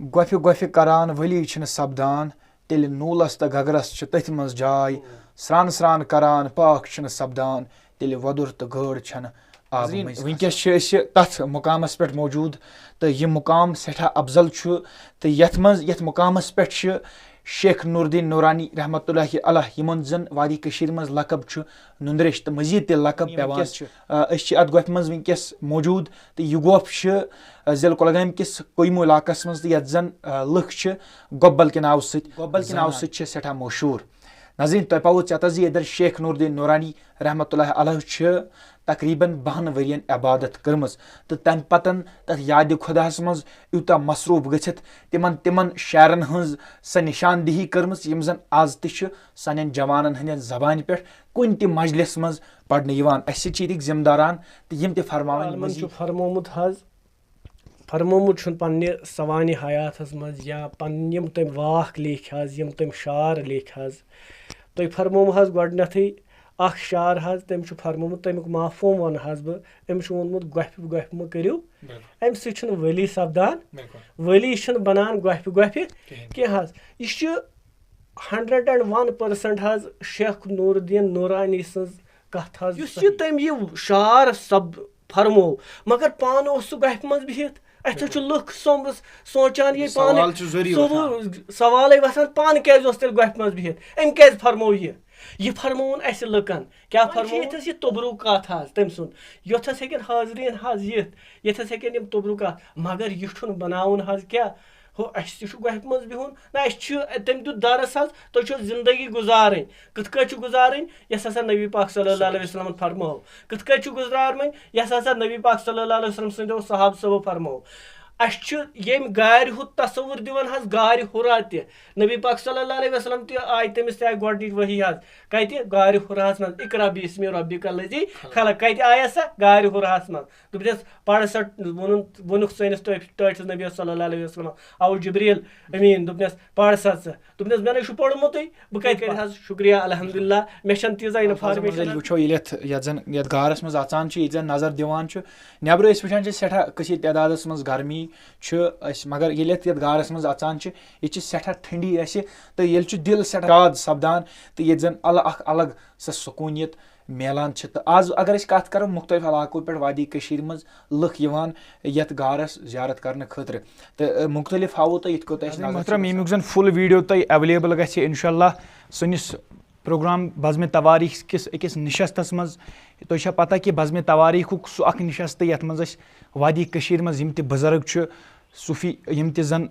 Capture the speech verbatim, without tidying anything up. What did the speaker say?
گۄپھِ گۄپھِ کران ولی چھِنہٕ سپدان، تیٚلہِ نوٗلس تہٕ گگرس چھِ تٔتھۍ منٛز جاے۔ سرٛان سرٛان کران پاک چھِنہٕ سپدان، تیٚلہِ وۄدُر تہٕ گٲڈ چھَنہٕ آبہٕ ناظریٖن، مٔنٛزۍ وٕنکیٚس کھسان۔ چھِ أسۍ تَتھ مُقامَس پٮ۪ٹھ موجوٗد، تہٕ یہِ مُقام سٮ۪ٹھاہ افضل چھُ، تہٕ یَتھ منٛز، یَتھ مُقامَس پٮ۪ٹھ چھِ شیخ نوٗردیٖن نوٗرانی رحمتہ اللہ علیہ، یِمَن زَن وادی کٔشیٖرِ منٛز لقب چھُ نُنٛدرِش تہٕ مٔزیٖد تہِ لقب یِم پٮ۪وان۔ وٕنکیٚس چھِ۔ آ، أسۍ چھِ اَتھ گۄپھِ منٛز وٕنکیٚس موجوٗد، تہٕ یہِ گۄپھ چھِ، آ، ضلع کۄلگامہِ کِس قٲیمو علاقَس منٛز، تہٕ یَتھ زَن، آ، لُکھ چھِ گۄبل کہِ ناوٕ سۭتۍ گۄبل کہِ ناوٕ زانان۔ سۭتۍ چھِ سٮ۪ٹھاہ مشہوٗر۔ ناظریٖن، تۄہہِ پاوُ ژےٚ تَس زِ ییٚتٮ۪ن شیخ نوٗردیٖن نوٗرانی رحمتہ اللہ علیہ چھِ تقریباً بَہَن ؤرِین عبادت کٔرمٕژ، تہٕ تَمہِ پَتَن تَتھ یادِ خۄداہَس منٛز یوٗتاہ مصروٗف گٔژھِتھ تِمَن، تِمَن شعرَن ہٕنٛز سۄ نِشاندِہی کٔرمٕژ، یِم زَن آز تہِ چھِ سانٮ۪ن جوانَن ہٕنٛدٮ۪ن زبانہِ پٮ۪ٹھ کُنہِ تہِ مجلِس منٛز پَرنہٕ یِوان۔ اَسہِ سۭتۍ چھِ ییٚتِکۍ ذمہٕ داران، تہٕ یِم تہِ فرماوَن عالمَن مزید۔ چھُ فرمومُت حظ، فرمومُت چھُن پننہِ سوانح حیاتس منٛز یا پنٕنۍ یِم تٔمۍ واکھ لیکھۍ حظ، یِم تٔمۍ شعر لیکھۍ حظ۔ تُہۍ فرمومُت حظ گۄڈٕنیتھٕے اکھ شعر حظ، تٔمۍ چھُ فرمومُت، تمیُک مفہوم ونہٕ حظ بہٕ۔ أمۍ چھُ ووٚنمُت، گۄپھِ گۄپھِ مہ کٔرِو، بِلکُل۔ امہِ سۭتۍ چھُنہٕ ؤلی سپدان، بِلکُل۔ ؤلی چھُنہٕ بنان گۄپھِ گۄپھِ کِہیٖنۍ۔ کینٛہہ حظ۔ یہِ چھُ ہنڈریڈ اینڈ ون پٔرسنٹ حظ شیخ نور الدین نورانی سٕنٛز کتھ حظ یُس صحیح۔ یہِ تٔمۍ یہِ شعر سب فرمو، مگر پانہٕ اوس سُہ گۄپھِ منٛز بِہِتھ۔ اَتہِ حظ چھُ لُکھ سومبرس سونٛچان، یہِ سوال پانہٕ چھُ ضروٗری سُہ وۄتھان۔ سوالے وۄتھان، پانہٕ کیٛازِ اوس تیٚلہِ گۄپھِ منٛز بِہِتھ؟ أمۍ کیٛازِ فرمو یہِ؟ یہِ فرمووُن اَسہِ لُکن۔ کیٛاہ وۄنۍ چھِ فرمووُن؟ ییٚتھس یہِ توٚبرُک کتھ حظ تٔمۍ سُنٛد۔ یوٚتھس ہیٚکن حاضریٖن حظ یِتھ، ییٚتھس ہیٚکن یِم توٚبرُک کتھ، مگر یہِ چھُنہٕ بناوُن حظ کیٛاہ؟ ہُہ، اَسہِ تہِ چھُ گۄپھِ منٛز بِہُن۔ نہ، اَسہِ چھُ، تٔمۍ دیُت درس حظ، تۄہہِ چھو زندگی گُزارٕنۍ۔ کِتھ کٲٹھۍ چھِ گُزارٕنۍ؟ یۄس ہسا نبی پاک صلی اللہ علیہ وسلمن فرمٲو۔ کِتھ کٲٹھۍ چھِ گُزارٕنۍ؟ یۄس ہسا نبی پاک صلی اللہ علیہ وسلم سٕنٛدیو صحابہٕ صٲبو فرمٲو۔ اَسہِ چھُ ییٚمہِ گارِ ہُنٛد تصوُر دِوان حظ، گارِ حرا تہِ۔ نبی پاک صلی اللہ علیہ وسلم تہِ آیہِ، تٔمِس تہِ آیہِ گۄڈٕنِچ وحی حظ۔ کتہِ؟ گارِ حراہس منٛز، اقرا باسم ربک الذی خلق۔ کتہِ آیس سۄ؟ گارِ حراہس منٛز۔ دوٚپنس، پَر سا، ووٚنُن، ووٚنُکھ سٲنِس ٹٲٹھۍ، ٹٲٹھِس نبیَس صلی اللہ علیہ وسلم، او جبریل امین، دوٚپنَس، پَر سا ژٕ۔ دوٚپنَس، مےٚ نَے چھُ پوٚرمُتُے، بہٕ کَتہِ کَرٕ حظ؟ شُکریہ، الحمدللہ، مےٚ چھَنہٕ تیٖژاہ الفاظن منٛز information۔ ییٚلہِ وٕچھو، ییٚلہِ یَتھ، یَتھ زَن یَتھ غارَس منٛز اَژان چھِ، ییٚتہِ زَن نظر دِوان چھُ، نٮ۪برٕ أسۍ وٕچھان چھِ سٮ۪ٹھاہ کٔثیٖر تعدادَس منٛز گرمی چھُ اَسہِ، مگر ییٚلہِ یَتھ، یَتھ غارَس منٛز اَژان چھِ، ییٚتہِ چھِ سٮ۪ٹھاہ ٹھنڈی اَسہِ، تہٕ ییٚلہِ چھُ دِل سٮ۪ٹھاہ شاد سَپدان، تہٕ ییٚتہِ زَن الگ، اَکھ الگ سۄ سکوٗنیت میلان چھِ۔ تہٕ آز اگر أسۍ کتھ کرو مُختٔلِف علاقو پٮ۪ٹھ وادی کٔشیٖرِ منٛز لُکھ یِوان یتھ غارس زیارت کرنہٕ خٲطرٕ، تہٕ، ٲ، مُختٔلِف ہاوو تۄہہِ یِتھ کٔنۍ تۄہہِ نظر چھِ محترم، گژھان۔ ییٚمیُک زن full video تۄہہِ available گژھِ انشاءاللہ سٲنِس پروگرام بزمِ تواریخ کِس أکِس نشستس منٛز۔ تۄہہِ چھا پتہ کہِ بزمِ تواریخُک سُہ اکھ نشست یتھ منٛز أسۍ وادی کٔشیٖرِ منٛز یِم تہِ بُزرگ چھِ، صوٗفی، یِم تہِ زن